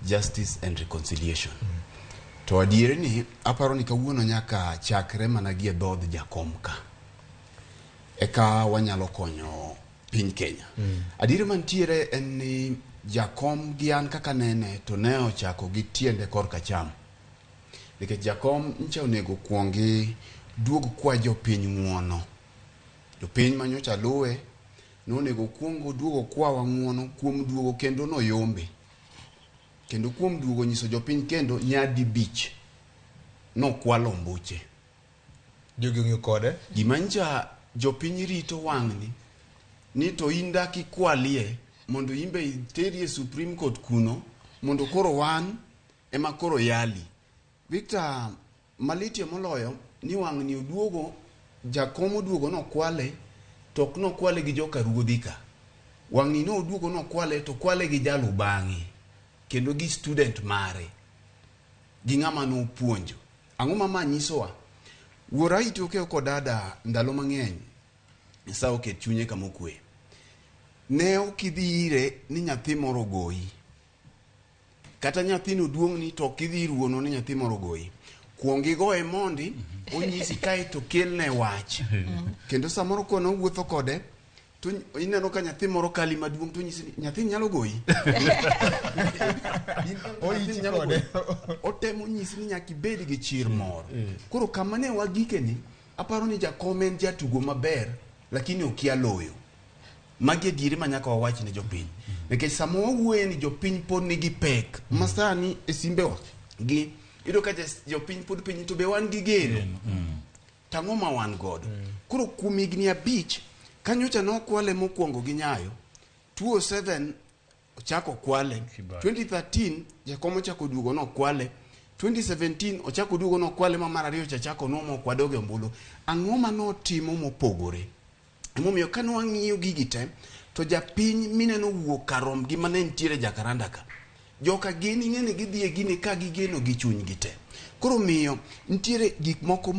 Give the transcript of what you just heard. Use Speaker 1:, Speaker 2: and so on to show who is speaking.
Speaker 1: Justice and Reconciliation. To adieri ni aparo ni kawuono nyaka chakre mana gi e dhood jakom ka. Eka wanyalo konyo piny Kenya. Adieri mantiere en ni jakom gi an kaka nene to ne ochako gi tiende korka cham. Nikech jakom ncha onego kuongi duog kwa jopiny ng'uono. Jopiny manyocha luwe nonego kuong oduog okwawa ng'uono kuom duogo kendo noyombe. Kendo kuom duogo nyiso jopiny kendo nyadi bich nokwalo ombuche.
Speaker 2: Jogi ong'iyo kode.
Speaker 1: Gima ncha jopiny rito wang'ni ni to in dak ikwalie mondo in be iteri e Supreme Court kuno mondo koro wan ema koro yali. Victor, malitie moloyo ni wang'ni oduogo jakom oduogo nokwale to ok nokwale gi joka ruodhi ka. Wang'ni noduogo nokwale to kwale gi jalubang'e kendo gi student mare gi ng'ama nopuonjo. Ang'o ma ma nyisowa? Wuora Itoke kod dada ndalo mang'eny Nyasaye oket chunye kama okwe. Ne ok idhi ire ni nyathi moro ogoyi. Kata nyathino duong'ni to ok idhi ir wuonu ni nyathi moro ogoyi. Kuong igoye mondi onyisi kaeto kelne wach. Kendo samoro kono wuotho kode to ineno ka nyathi moro kali maduong' to onyisi ni nyathi nyalo goyi.
Speaker 2: Oichi
Speaker 1: Nyalo
Speaker 2: kode.
Speaker 1: goyi. Otemo nyisi ni nyaka ibed gi chir moro. Koro kama ne wagike ni aparo ni jakom en jatugo maber lakini okia loyo. Magi adieri ma nyaka wawach ne jopiny. Nikech sama wawuoye ni jopiny pod nigi pek ma sani e simbewa gi iyudo ka jopiny pod penji to be wan gi geno. Tang'o ma wan godo. Koro kuom higni 5 kanyocha nokwale mokwongo gi Nyayo 2007 ochako kwale 2013 jakom ochako duogo nokwale 2017 ochako duogo nokwale ma mar ariyo cha chako nuomo ok wadoge ombulu. Ang'o ma notimo mopogore? Emomiyo ka nwang'iyo gigi te to japiny mineno wuok karom gi mane nitiere Jacaranda ka joka gin ing'e ni gidhi e gini ka gigeno gi chunygi te. Koro miyo nitiere gik moko ma